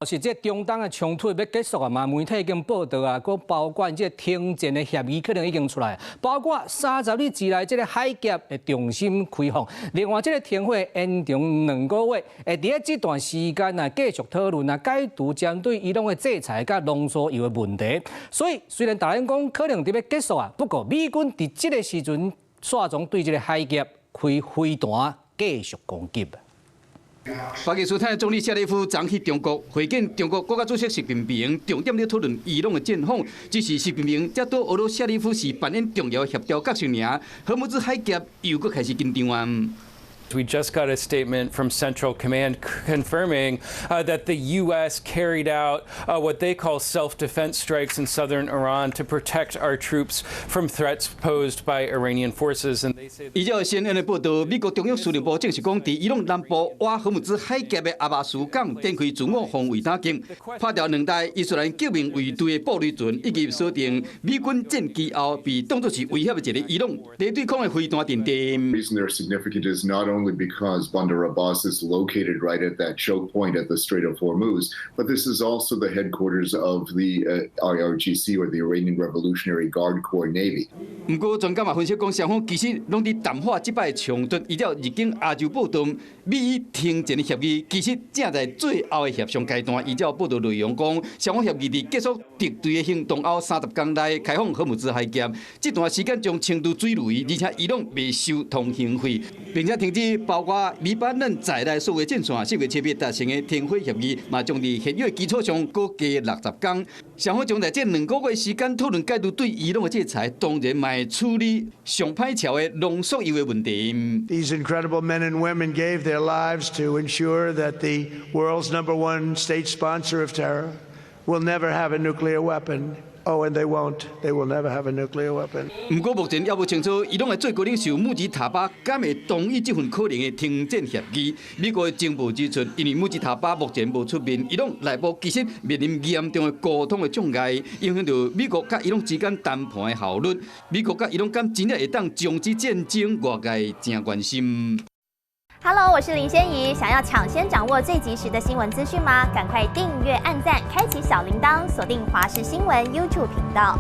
是這中東的衝突欲結束啊嘛？媒體已經報道啊，閣包括這停戰的協議可能已經出來，包括30日之內這个海峽會重新開放。另外，這个停火延長2個月，會佇咧這段時間啊繼續討論啊，解除針對伊朗的制裁佮濃縮鈾的問題。所以，雖然大家講可能佇欲結束啊，不過美軍佇這个時陣煞總對這个海峽開飛彈繼續攻擊。巴基斯坦的總理謝里夫昨去中國會見中國國家主席習近平，重點咧討論伊朗的戰況。只是習近平才拄學到謝里夫是扮演重要協調角色爾，荷姆茲海峽又閣開始緊張啊。 We just got a statement from Central Command confirming that the U.S. carried out what they call self-defense strikes in southern Iran to protect our troops from threats posed by Iranian forces. And they say 依照 CNN 的報道，美國中央司令部證實講，佇伊朗南部瓦荷姆茲海峽的阿巴斯港展開自我防衛打擊，拍掉兩台伊斯蘭革命衛隊的布雷船，以及鎖定美軍戰機後被當作是威脅的一个伊朗地對空的飛彈陣地。 The reason they're significant is not only because Bandar Abbas is located right at that choke point at the Strait of Hormuz, but this is also the headquarters of the IRGC, or the Iranian Revolutionary Guard Corps Navy. 毋過專家嘛分析講，雙方其實攏佇淡化這擺的衝突。依照日經亞洲報道，美伊停戰的協議其實正在最後的協商階段。依照報道內容講，雙方協議佇結束敵對的行動後30天內開放荷姆茲海峽，這段時間將清除水雷，而且伊朗袂收通行費，並且停止包括黎巴嫩在內所有戰線。4月7日達成的停火協議，嘛將佇現有的基礎上閣加60天。雙方將在這2個月時間討論解除對伊朗的制裁，當然嘛會處理上歹撨的濃縮鈾的問題。 These incredible men and women gave their lives to ensure that the world's number one state sponsor of terror will never have a nuclear weapon. Oh, and they won't. They will never have a nuclear weapon. 毋過目前猶無清楚，伊朗的最高領袖穆吉塔巴敢會同意這份可能的停戰協議？美國的情報指出，因為穆吉塔巴目前無出面，伊朗內部其實面臨嚴重的溝通的障礙，影響著美國佮伊朗之間談判的效率。美國佮伊朗敢真正會當終止戰爭？外界誠關心。 Hello，我是林仙怡。想要搶先掌握最及時的新聞資訊嗎？趕快訂閱、按讚、開啟小鈴鐺，鎖定華視新聞 YouTube 頻道。